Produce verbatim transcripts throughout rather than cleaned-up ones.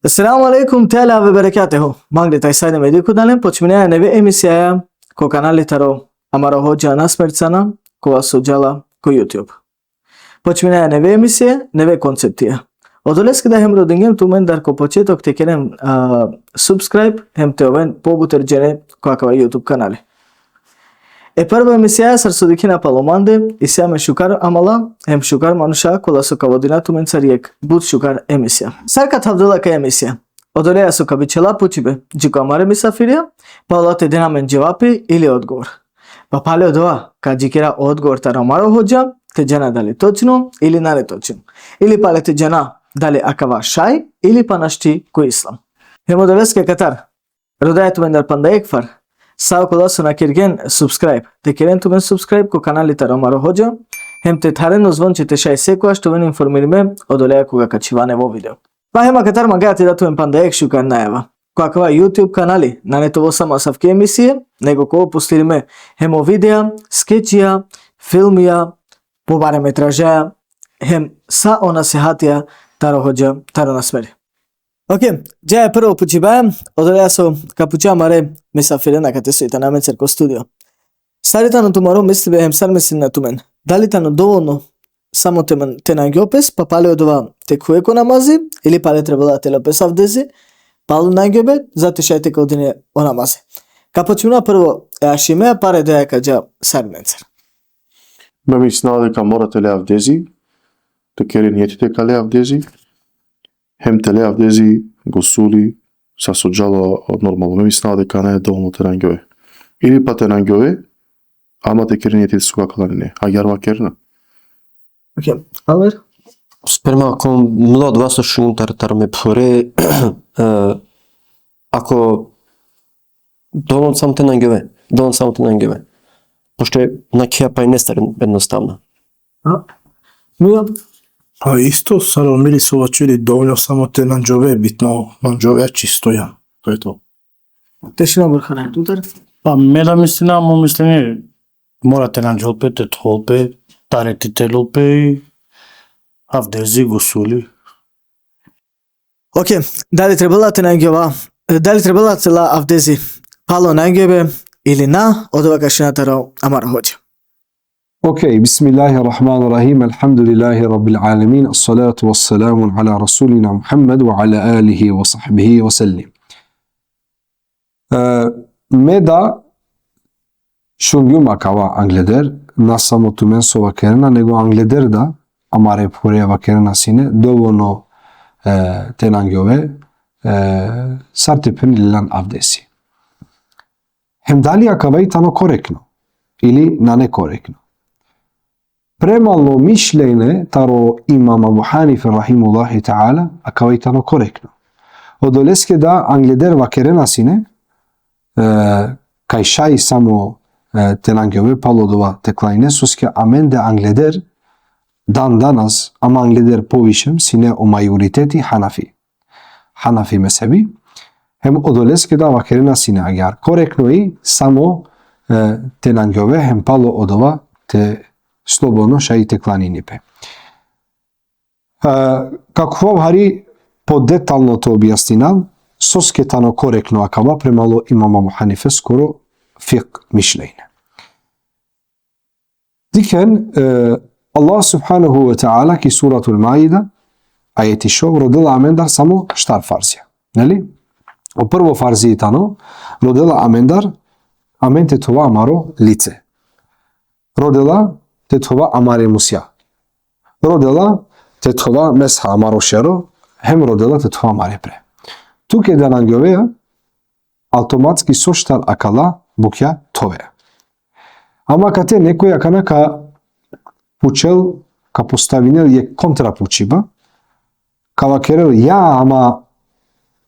Esselamu alejkum teala ve berekatuhu. Mangle taj sajde me diku dalen, počminaja neve emisijaja ko kanali taro amaro hodža Nasmer Cana, kova so džala ko YouTube. Počminaja neve emisije, neve konceptija. Odoleske da hem rodingjem tumendar ko početok te keren, a, subscribe, hem te oven pobuter džene ko akava YouTube kanali. E prvo emisija, sar so dikhena palo mande, isi amen šukar amala, hem šukar manuša, kola so ka vodina tumencar jekh but šukar emisija. Sar ka thavdela ka emisija? Odoleja so ka bičhela pučibe, dži ko amare misafirija, palo te den amen dževapi ili odgovor. Pa pale odova, ka džikera odgovor taro amaro hodža, te džana dali točno ili nane točno. Ili pale te džana dali akava šaj, ili pa našti ko islam. Hem odoleske katar, rodaja tumendar panda jekh far, sa okola so na kergjen subscribe, te keren tumen subscribe ko kanali taro amaro hodža, hem te tharen o zvonče te šaj sekojaš te oven informirime odoleja koga ka čhiva nevo video. Pa hem akatar mangaja te da tumen panda jekh šukar najava. Ko akava YouTube kanali, nane te ovel samo asavke emisije, nego ka ovel postirime hem o videa, skečija, filmija, pobare metražaja, hem sa o nasihatija taro hodža, taro Nasmeri. Okej, džaja prvo pučibaja, odoleja so ka puča amare misafirena kate so i tane amencar ko studio. Sar i tano tumaro mislibe hem sar mislina tumen? Dali tano dovolno samo te man-, te nangjo pes, pa pale odova te khuve ko namazi, ili pale trebela te le pes avdezi, palo nangjobe, za te šaj te kldine o namazi. Ka počmina prvo e Ašime, a pare doja ka dža sarinencar. Me mislina deka mora te le avdezi, te kere nijeti deka le avdezi, hem te le avdezi, gusuli, sa so džala normalno. Me mislina deka nane dovolno te nangjove. Ili pa te nangjove, ama te kere nijeti so ka klanine. Agjaar vakerena. Okej, Alver? Sprema ko mlo odova so šun tar, tar me phure, e, ako dovolno samo te nangjove, dovolno samo te nangjove. Pošto je nakija pa i nestar jednostavno. A? Milo? Pa isto, sar o Mili so vaćeri, dovolno samo te nangjove, bitno nangjove čisto ja. To je to. Te šina Burhane, tutar? Pa me da mislina, mo mislini, mora te nangjol pe, te thol pe, tare te telol pe, avdezi, gusuli. Okej, dali trebela te nangjova, dali trebela te la avdezi palo nangjobe ili na, odova ka šina taro amaro hodža. Okej, bismillahirrahmanirrahim, elhamdulillahi rabbil alemin, assalatu wassalamu ala rasulina Muhammed wa ala alihi wa sahbihi wa sallim. E, me da šungjum akava angleder, na samo tumen so vakerena, nego angleder da amare phure vakerena sine, dovolno, e, te nangjove, e, sar te pheni le lan avdezi. Hem dali akava i tano korekno, ili nane korekno. Premalo mišljenje taro Imam Abu Hanife rahimullahi ta'ala, akava i tano korekno. Odoleske da angleder vakerena sine, e, kaj šaj samo, e, te nangjove palo dova te klanine, soske amende angleder dan danas, ama angleder povišem, sine o majoriteti Hanafi. Hanafi mezhebi, hem odoleske da vakerena sine agjaar. Korekno i samo, e, te nangjove hem palo odova te slobodno šaj te klanini pe. E, ka khuvav hari podetalno te objasninav, soske tano korekno akava premalo Imam Abu Hanifeskoro fikh mišljenje. Dikhen, e, Allah subhanahu wa ta'ala ki Suratul Maida, ajeti šov, rodela amendar samo štar farzija. Neli? O prvo farzi tano, rodela amendar, amen te thova amaro lice. Rodela te thova amare musja. Rodela te thova mesha amaro šero, hem rodela te thova amare pre. Tu keda nangjove, automatski so štar akala bukja thovea. Ama kate nekoj akana ka pučel, ka postavinel jekh kontrapučiba, ka vakerel, ja, ama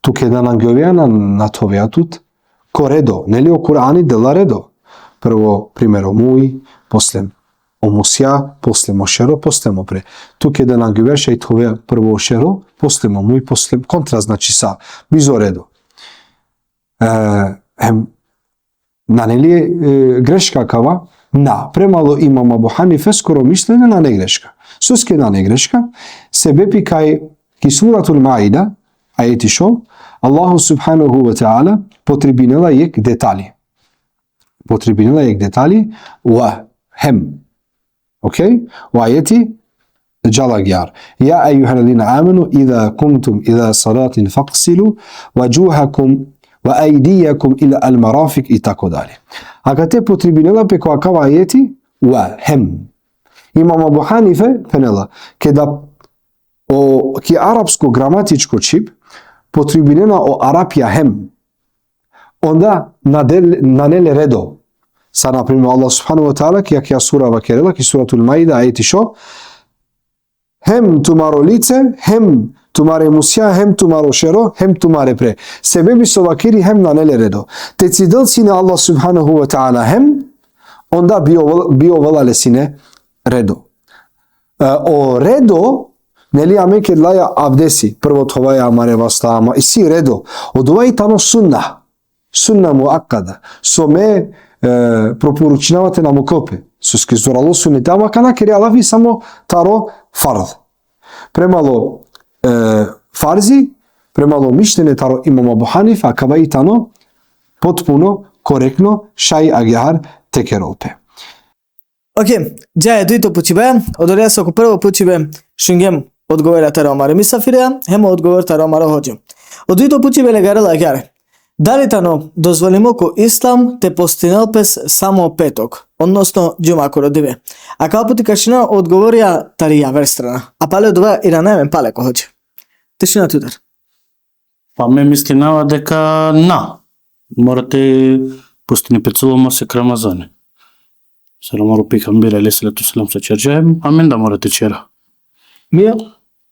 tu keda nangjovea na, na thovea tut ko redo, neli o Kur'ani dela redo. Prvo, primero muj, posle o musja, posle mo šero, posle mo pre. Tu keda nangjovea šaj thovea prvo o šero, posle mo muj, posle kontra, znači sa, bizo redo. E, hem, nane li, e, greška kava? Na, premalo Imam Abu Hanifeskoro mišljenje nane greška. Soske nane greška? Sebepi kaj ki Suratul Maida, ajeti šov, Allahu subhanahu wa ta'ala potrebinela jekh detali. Potrebinela jekh detali, wa, hem. Okej? O ajeti džala agjaar: Ja ejuhellezine amenu, iza kumtum ila salatin faksilu vajuhakum wa ajdijakum ila al-marafiq, i tako dalje. Akate potrebinela pe ko akava ajeti wa, hem. Imam Abu Hanife phenela, keda o, ki arapsko gramatičko čhib potrebinena o Arapija hem, onda na del-, nane le redo. Sar na primer Allah subhanahu wa ta'ala ki akaja sura vakerela, ki Suratul Maida, ajeti šov: Hem tumaro lice, hem tumare musja, hem tumaro šero, hem tumare pre. Sebepi so vakeri hem nane le redo. Te cidel sine Allah subhanahu wa ta'ala hem, onda bi ovela, bi ovela le sine redo. E, o redo, neli, amen keda laja avdesi, prvo thovaja amare vasta, ama isi redo. Odova i tano sunna. Sunna muakkada. So me, e, proporučinava te na mukel pe. Soske zoralo sunnet, ama akana kera lafi samo taro farz. Premalo, e, farzi, premalo mišljenje taro Imam Abu Hanife, akava i tano potpuno korektno, šaj agjaar te kerol pe. Okej, džaja dujto pučibe, odoleja so ko prvo pučibe šungjem odgovorja taro amare misafirja, hem odgovor taro amaro hodžo. O dujto pučibe legarela agjaar: Dali tano dozvolimo ko islam te postinel pes samo petok, odnosno džumakoro dive? Akava puti ka šuna odgovorja tari javer strana. A pale odova irana amen pale ko hodža. Te šuna tutar. Pa me mislinava deka na. Mora te postini pe celo masek Ramazani. Sar amaro pejgamberi alejhi salatu ve selam so ćerđa, amen da mora te ćera. Mija?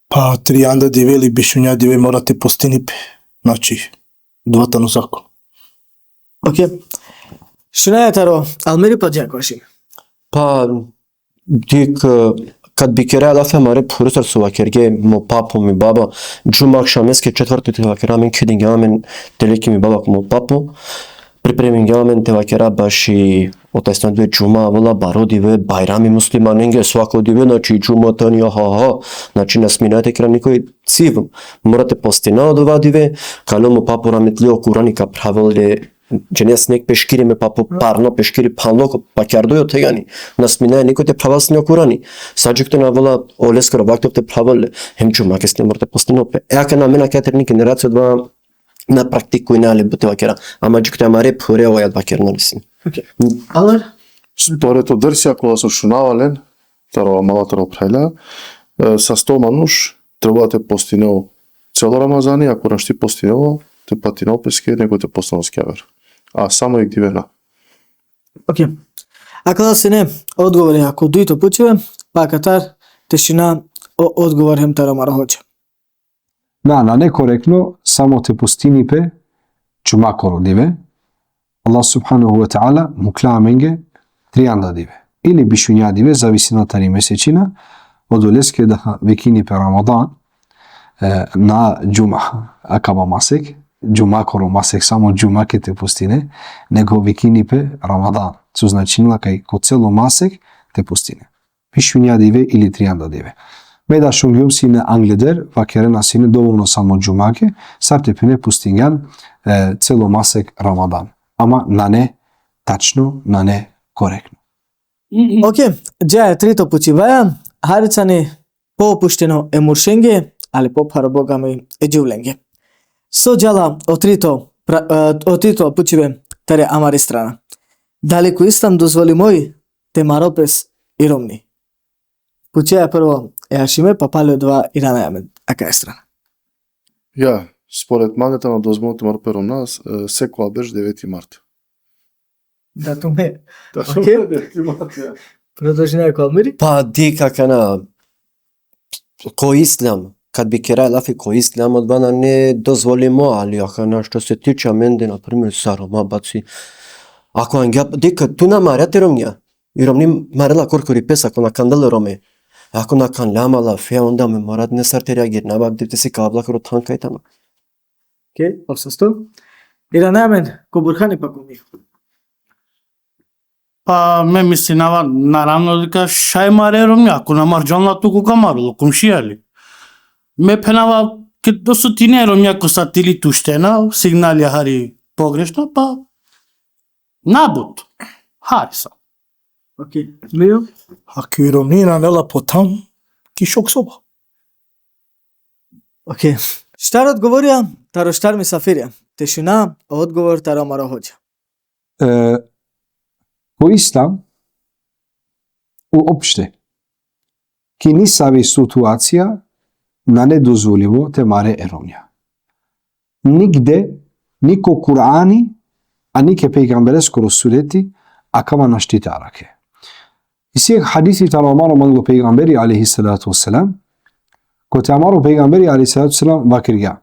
Pa trianda dive ili bišunja dive mora te postini pe. Znači, dova tano zakon. Okej. Šunaja taro Almiri, pa džaja ko Hašim. Pa, dik, e, kad bi kera lafi amare phure, sar so vakerge mo papo, mi baba, džuma akšameske četvrti te vakera, amen kedingja amen te leki mi baba ko mo papo, pripremingja amen te vakera baši o tajsno dive, džuma avela baro dive, bajrami muslimanenge, svako dive, znači džuma tani, ha, ha, znači na smina te kera nikoj civ, mora te postina odova dive, kalo mo papo rahmetli o Kurani ka phravel le, džanea sine jekh peškiri, me papo parno peškiri phanlo ko pakjardo jo tegani. Na smina nikoj te phravel sine o Kurani. Sa džikto na avela oleskoro vakti te phravel le, hem džumake sine mora te postinol pe. E akana amen akaja trini generacija odova na praktikujna le, bute vakera. Ama džikto amare phure oja vakerna le sine. Okej. Alar? Spored o dersija kola so šunava len, taro amala, taro phralja, e, sasto manuš trebela te postinel celo Ramazani, ako našti postinela, te patinel peske, nego te postinel peske aver. A samo jekh dive na. Okej. Akala sine odgovorja ko dujto pučibe, pa akatar te šuna o odgovor hem taro amaro hodža. Na, nane korektno samo te postini pe džumakoro dive. Allah subhanahu wa ta'ala mukla amenge trianda dive ili bišunja dive, zavisina tari mesečina, odoleske da vikini pe Ramadan, e, na džuma, akava masek, džumakoro masek, samo džumake te postine, nego vikini pe Ramadan, so značinela kaj ko celo masek te postine. Bišunja dive ili trianda dive. Me da šungjum sine angleder, vakerena sine dovolno samo džumake, sar te phene postingjan, e, celo masek Ramadan. Ama nane tačno, nane korektno. Okej, džaja trito pučibaja, hari tani po opušteno e muršenge, ali po pharo bogami e džuvlenge. So džala o trito, pra-, e, o trito pučibe tari amari strana. Dali ko islam dozvolimoj te marel pes i romni? Pučea prvo e Hašime, pa pale odova irana amen akaja strana. Ja, spored mande tano dozvolimo te marel pe romna, e, sekoja berš deveti mart. Datume. Datume, okej. Deveti mart, ja. Prodolžinaja ko Almiri? Pa dik, akana, ko islam, kad bi kera lafi ko islam, odova nane dozvolimo, ali akana što se tiče amende, na primer, sa Roma baci, ako angja, dik, tu na marea te romnja. I romni marela korkori pes, ako na kandel e Rome. Ako na kanle ama lafi, onda me mora nesar te reagirinav, ba, dite si ka avla koro than kaj tano. Okej, ov sasto. Irana amen ko Burhani pa ko Mija. Pa me mislinava, naravno, deka šaj mare romnja, ako na marđan la tu, ko ka marel, o komšija li? Me phenava, Kad do su tine romnja ko sateli tuštena, signali hari pogrešno, pa nabut. Hari sa. Ok, Mio? Ako i romni nane la po than, ki šok soba. Ok. Štar odgovorija, taro štar misafirja. Tišina, odgovor taro amaro hodža. E, ko islam, uopšte, ki nisavi situacija, nane dozvolimo te mare e romnja. Nigde, ni ko Kur'ani, a ni ke pejgambereskoro suneti, akava našti te arakhe. Isi jekh hadisi taro amaro manglo pejgamberi, alejhi salatu vesselam, kote amaro pejgamberi, alejhi salatu vesselam, vakergja: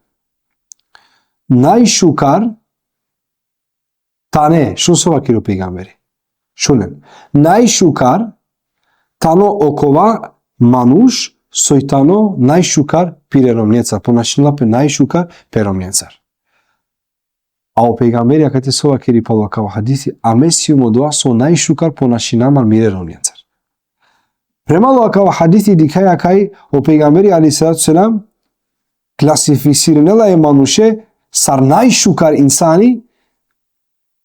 Najšukar tane, šun so vakeri o pejgamberi. Šunen. Najšukar tano okova manuš, soj tano najšukar pire romnjencar, ponašinela pe najšukar pire romnjencar. A o pejgamberi akate so vakeri palo akava hadisi: A me sijum odova so najšukar ponašinama mire romnjencar. Prema lo akava hadisi dikhaja kaj o pejgamberi, alejhi salatu selam, klasificirinela e manuše sar najšukar insani,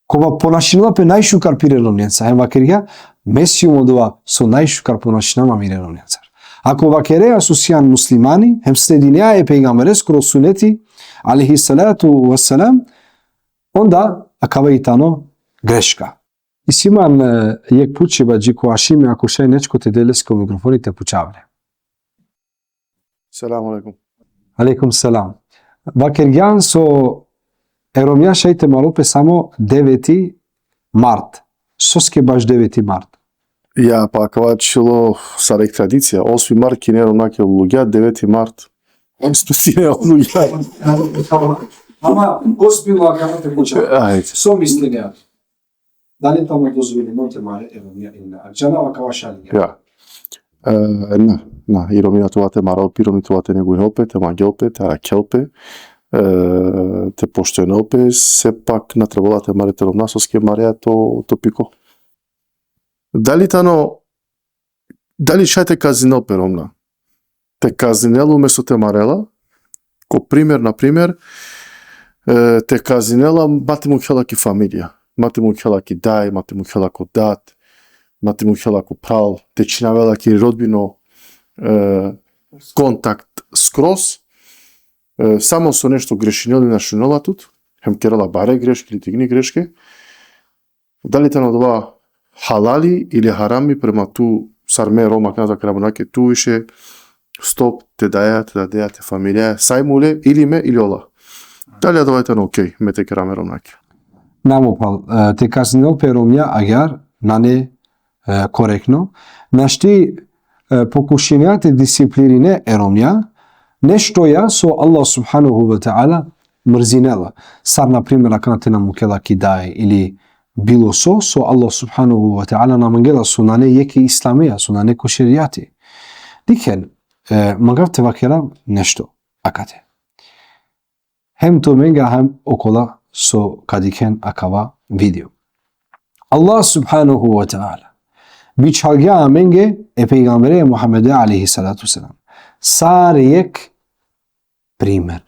kova ponašinela pe najšukar pire romnjencar. Hem vakergja: Me sijum odova so najšukar ponašinama mire romnjencar. Ako vakerea so sian muslimani, hem sledinea e pejgambereskoro suneti, alejhi salatu vesselam, onda akava i tano greška. Isi man, e, jekh pučiba dži ko Ašimi, ako šaj nečko te de leske o mikrofoni te pučav le. Selam alejkum. Alejkum selam. Vakergjan so e romnja šaj te marol pe samo deveti mart. Soske baš deveti mart? Ja, pa akava čhilo sar jekh tradicija. Osmi mart kine romnja ke lugja, deveti mart. Osmi sine lugja. Ama ozbiljno akava te pučav. Ajde. So mislinea? Dali tano dozvolimo te mare e romnja ili na? Džanava akava šaj. Ja. E, na, na, i romni na trebela te marel pe, i romni trebela te neguinel pe, te mangel pe, te arakhel pe, e, te poštujnel pe, sepak na trebela te mare te romna, soske marea to, to piko. Dali tano, dali šaj te kazninel pe romna? Te kazninel umesto te marela, ko primer, na primer, e, te kazninela, ma te mukhela ki familija, ma te mukhela ki daj, ma te mukhela ko dat, ma te mukhela ko phral, te čhinavela ki rodbino, e, kontakt skroz, e, samo so nešto grešinela ili našunela tut, hem kerela bare greške ili tikni greške, dali tano odova halali ili harami prema tu, sar me Roma, kana da karabunake tu više, stop, te daja, te dadeja, te familija, saj mule, ili me, ili ola. Dali odova tano okej, me te kera me romnake? Na mo phral, e, te kazninel pe romnja agjar nane, e, korektno. Našti, e, pokušinea te disciplinirine e romnja, nešto ja so Allah subhanahu ve teala mrzinela. Sar, na primer, akana te na mukhela ki daj ili bilo so, so Allah subhanahu ve teala na mangela, so nane jekh e islamija, so nane ko šerijati. Dikhen, e, mangav te vakerav nešto akate. Hem tumenge hem okola so ka dikhen akava video. Allah subhanahu ve teala bičhalgja amenge e pejgambere Muhammede alejhi salatu selam sar jekh primer,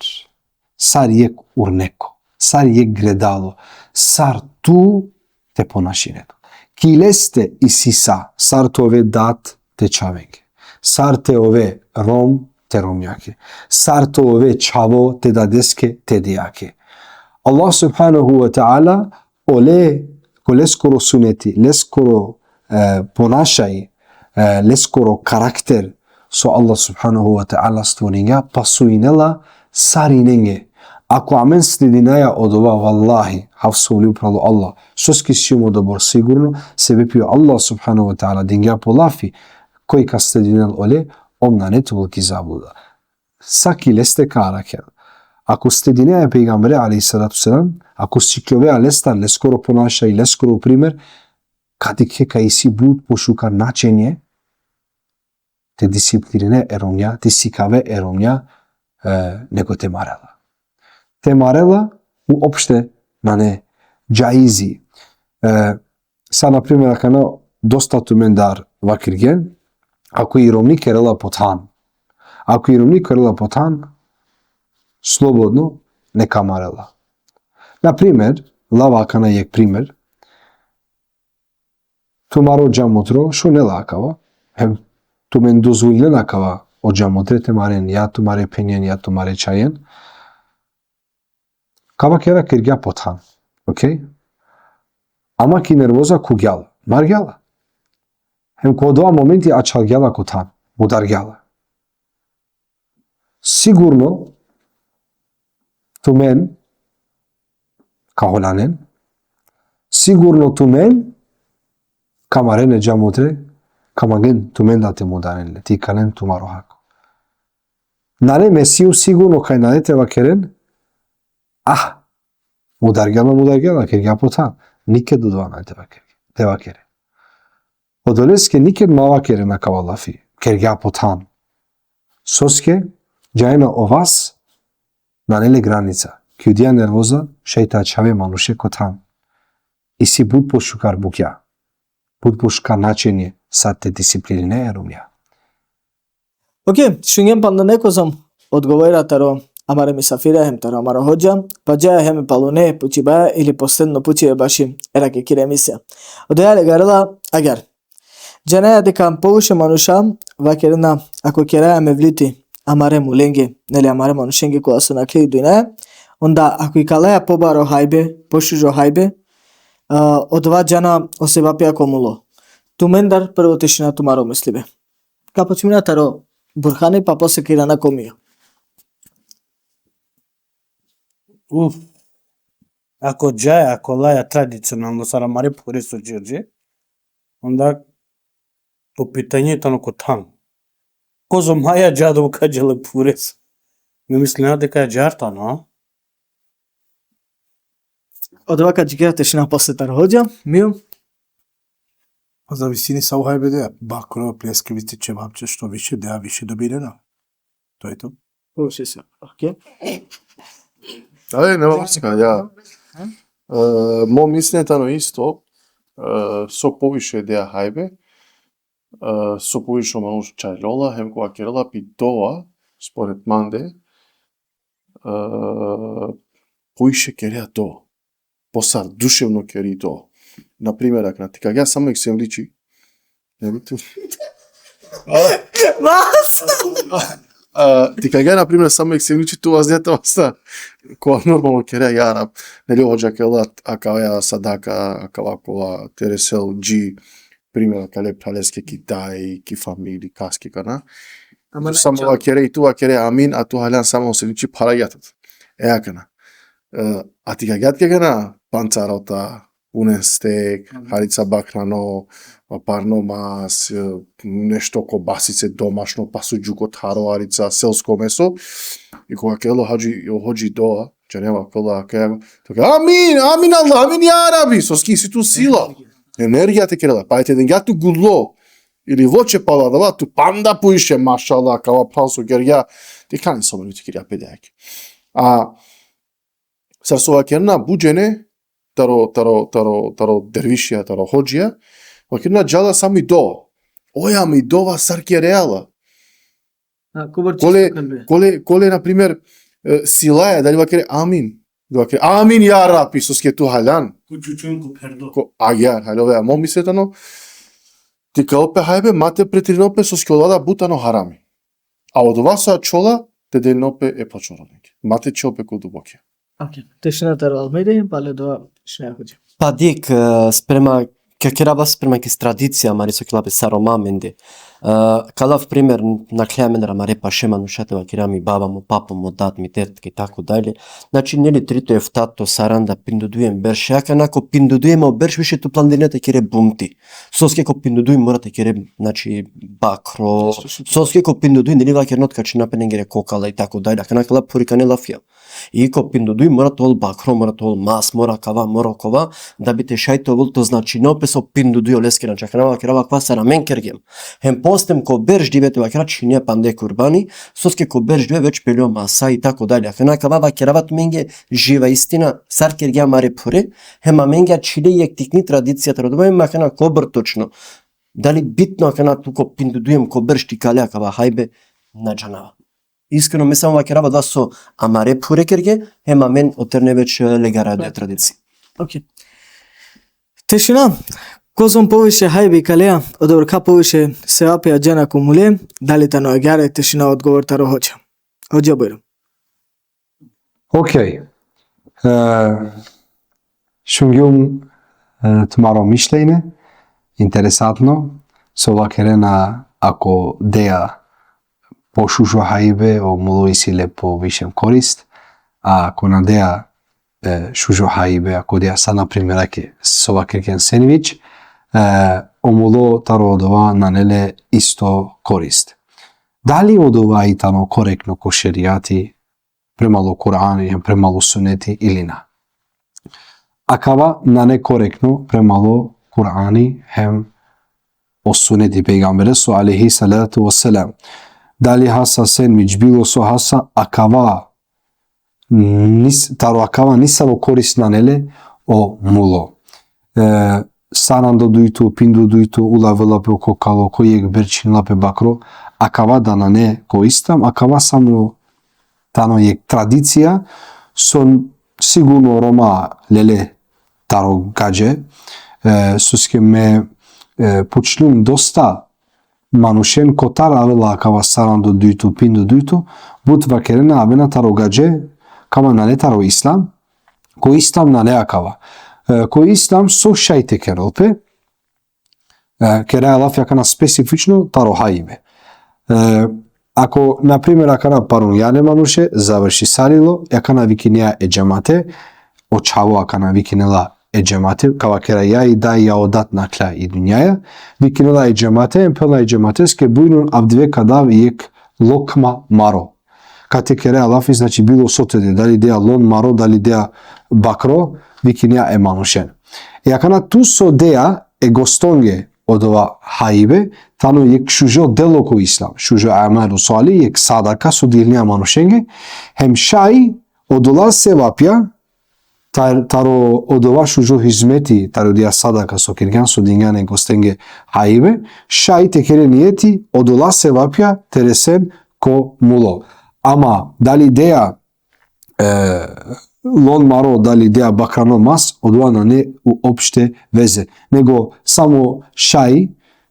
sar jekh urneko, sar jekh gledalo, sar tu te ponašine tu. Ki leste isi sa, sar te ove dat te čhavenge, sar te ove rom te romnjake, sar te ove čhavo te dadeske, te dejake. Allah subhanahu ve teala ole, ko leskoro suneti, leskoro, e, ponašaj, e, leskoro karakter, so Allah subhanahu ve teala stvoringja, pasujnela sarinenge. Ako amen sledinaja odova, vallahi, hafsovli upral o Allah, soske sijum odobor sigurno, sebepi o Allah subhanahu ve teala dingja po lafi, koj ka sledinel ole, ov nane te ovel ki zabluda. Sa ki leste ka arakhel. Ako sledinea e pejgambere alejhi salatu selam, ako sikljovea lestar, leskoro ponašaj, leskoro primer, ka dikhe kaj isi but pošukar načenje te disciplinirine e romnja, te sikave e romnja, e, nego te marela. Te marela uopšte nane džaizi. E, sa, na primer, akana dosta tumendar vakergjen, ako i romni kerela po than. Ako i romni kerela po than, slobodno neka marela. Na primer, lava akana jekh primer, tumaro džamutro šunela akava, hem tumen dozvolinen akava o džamutre te maren, ja tumare phenjen, ja tumare čhajen, kava kera kergja po than, okej? Ama ki nervoza khugjala, margjala. Hem ko odova momenti ačhalgjala ko than, mudargjala. Sigurno tumen ka holanen, sigurno tumen ka maren e džamutre, ka mangen tumen da te mudaren le, te ikalen tumaro hako. Nane, me sium sigurno kaj nane te vakeren, ah, mudargjala, mudargjala, kergja po than, niked odova nane te vakere, te vakere. Odoleske niked ma vakeren akava lafi, kergja po than. Soske, džanena, o vas nane le granica. Ki odija nervoza šaj te ačhave manuše ko than. Isi but pošukar bukja, but pošukar načenje sar te disciplininea e romnja. Okej, šungjem panda nekozom odgovora taro amare misafira hem taro amaro hodža, pa džaja hem palune pučibaja ili posledno pučibe baši e rakekiri emisija. Odoja legarela agjar. Džanaja deka poviše manuša vakerena, ako keraja mevlidi amare mulenge, neli, amare manušenge kola so nakhle i dujnaja, onda ako ikalaja pobaro hajbe, pošužo hajbe, a, odova džana o sevapija ko mulo. Tumendar prvo te šuna tumaro mislibe. Ka počmina taro Burhani, pa posle ka irana ko mio. Uf. Ako džaja, ako laja tradicionalno sar amare phure so džerđe, onda to pitanje tano ko than. Kozom maja dža dova ka džele phure so. Me mislina deka džar tano, a? Odova ka džikera te šuna posle taro hodža, mio. Pa zavisini sa o hajbe dea, bakro, pljeskavice, ćevapće, što više dea, više dobirena. To je to. Poviše se, okej. Ajde, nema veze, ja. E, mo mišljenje tano isto, e, so poviše dea hajbe, e, so poviše manuš čaljola, hem kova kerela pi dova, spored mande, e, poviše kerea dova. Posar duševno keri dova. Na primer, akana, ti ka gea samo jekh sendviči. Ne bi tu. Mas! A, ti ka gea, na primer, samo jekh sendviči, tu vazdea te vasta. Ko normalno kerea, ja Rab, neli, hodža kerela akava sadaka, akava kova te resel dži, primer, akale phraleske ki daj, ki famili, kaske kana. Ama Samo vakere i tu vakere amin, a tu haljan samo sendviči phara jatut. E akana. E, a ti ka gea, ti ka gea na pancarota, unen stek, harica bakhrano, parno mas, e, nešto kobasice domašno, pa sudžuko, tharo harica, selsko meso. I kova kerela o hodži, o hodži dova, džanea kova kerela, to ka, amin, amin Allah, amin ja Rabi, soske isi tu sila. Energija te kerela, pa te dengja tu gudlo, ili voće pala adava, tu panda poviše, mašallah, kava phral so kergja, te kani so meni te kergja pe dajek. A sar so vakerena but džene, taro, taro, taro, taro dervišija, taro hodžija, vakerena džala samo i dova. Oja mi dova sar kerea la. A, kobor Kole, čisto kalbe. kole, kole, na primer, e, silaja, dali vakere amin. Dali vakere amin ja Rabi, soske tu haljan. Ko čučun, ko pherdo. Ko, agjar, halove, a mo misle tano, ti ka ope hajbe, ma te preterino pe, soske ola da but tano harami. A odova so ačhola, te delino pe e počoronike. Ma te čhol pe ko duboke. Okej. Te šuna taro Almiri, pale dova šuna hodža. Pa dik, e, sprema, ka kera vas sprema ki tradicija, amari so kela pe sar o ma mende. E, ka lav primer, nakhle amendar amare paše manuša te vakera, mi baba, mo papo, mo dad, mi tetke i tako dalje. Znači, neli, trito, eftato, saranda, pindudujem berš, akana ko pindudujem o berš više tu planirine te kere bumti. Soske ko pinduduj mora te kere, znači, bakro, soske ko pinduduj, neli, vakerena te ka čhina pe lengere kokala i tako dalje. Akana ka lav phurikane lafija. I ko pinduduj mora te ol bakro, mora te ol mas, mora kava, mora kova, da bi te šaj te ovel to značino pe so pinduduj oleske, znači, akana vakera akava sar amen kergjem. Hem postem ko berš dive te vakera čhine pande kurbani, soske ko berš dive već peljo masa i tako dalje. Akana kava vakerava tumenge živa istina, sar kergja amare phure, hem amenge ačhile jekh tikni tradicija taro dova, hem akana kobor točno. Dali bitno akana tu ko pindudujem ko berš te ikale akava hajbe, na džanava. iskreno, me samo vakerava da so amare phure kerge, hem amen o terne već, e, legara da tradicija. Okej. Te šuna, kozom poviše hajbi kalea, odobor ka poviše sevapija džana ko mule, dali tano agjaar, te šuna odgovor taro hodža. Hodža, bujrum. Okej. E, šungjum, e, tumaro mišljenje, interesantno, so vakerena ako dea po šužo hajbe, o mulo isi le po višem korist, a ako na dea, e, šužo hajbe, ako dea sa, na primer, ake so vakergjan sendvič, e, o mulo taro odova nane le isto korist. Dali odova i tano korektno ko šerijati, premalo Kur'ani, hem premalo suneti ili na? Akava nane korektno premalo Kur'ani hem o suneti pejgambereso alejhi salatu ve selam. Dali hasa sendvič, bilo so hasa, akava nis-, taro akava nisavo korist nane le o mulo. E, sarando dujto, pindo dujto, ulavela pe o kokalo, ko jekh berš čhinela pe bakro, akava da nane ko islam, akava samo tano jekh tradicija, so sigurno Roma lele taro gadže, e, soske me, e, pučlum dosta manušen kotar avela akava sarando dujto, pindo dujto, but vakerena avena taro gadže, kama nane taro islam, ko islam nane akava. E, ko islam so šaj te kerel pe, e, keraja lafi akana specifično taro hajbe. E, ako, na primer, akana parungjane manuše, završisarilo, akana vikinea e džemate, o čhavo akana vikinela e džemate, ka vakera ja i daj, ja o dat nakhla i dunjaja, vikinela e džemate, em phela e džemateske: bujrun, avdive ka dav jekh lokma maro. Ka te kera lafi, znači, bilo so te de, dali dea lon maro, dali dea bakro, vikinea e manušen. E akana tu so dea e gostonge odova hajbe, tano jekh šužo delo ko islam, šužo amelu salih, jekh sadaka so dilnea manušenge, hem šaj odola sevapja, tar-, taro odova šužo hizmeti, taro dea sadaka so kergjan, so dingjan e gostenge hajbe, šaj te kere nijeti, odola sevapja te resen ko mulo. Ama dali dea, e, lon maro, dali dea bakrano mas, odova nane uopšte veze. Nego samo šaj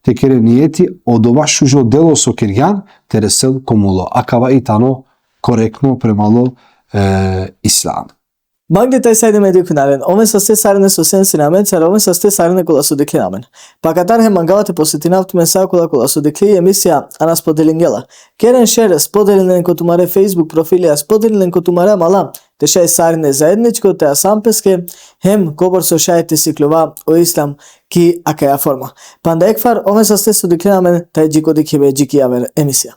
te kere nijeti, odova šužo delo so kergjan, te resel ko mulo. Akava i tano korektno premalo, e, islam. Mangle taj sajde me dikhun alen, oven saste sarine so sen sine amen, sar oven saste sarine kola so dikhen amen. Pa katar hem mangava te posetinav tumen sa kola kola so dikhle i emisija, a na spodelingje la. Keren šer, spodelinen ko tumare Facebook profilija, spodelinen ko tumare amala, te šaj sarine zaedničko te asan peske, hem kobor so šaj te sikljova o islam ki akaja forma. Panda ekvar, oven saste so dikhen amen, taj dži ko dikhibe dži ki aver emisija.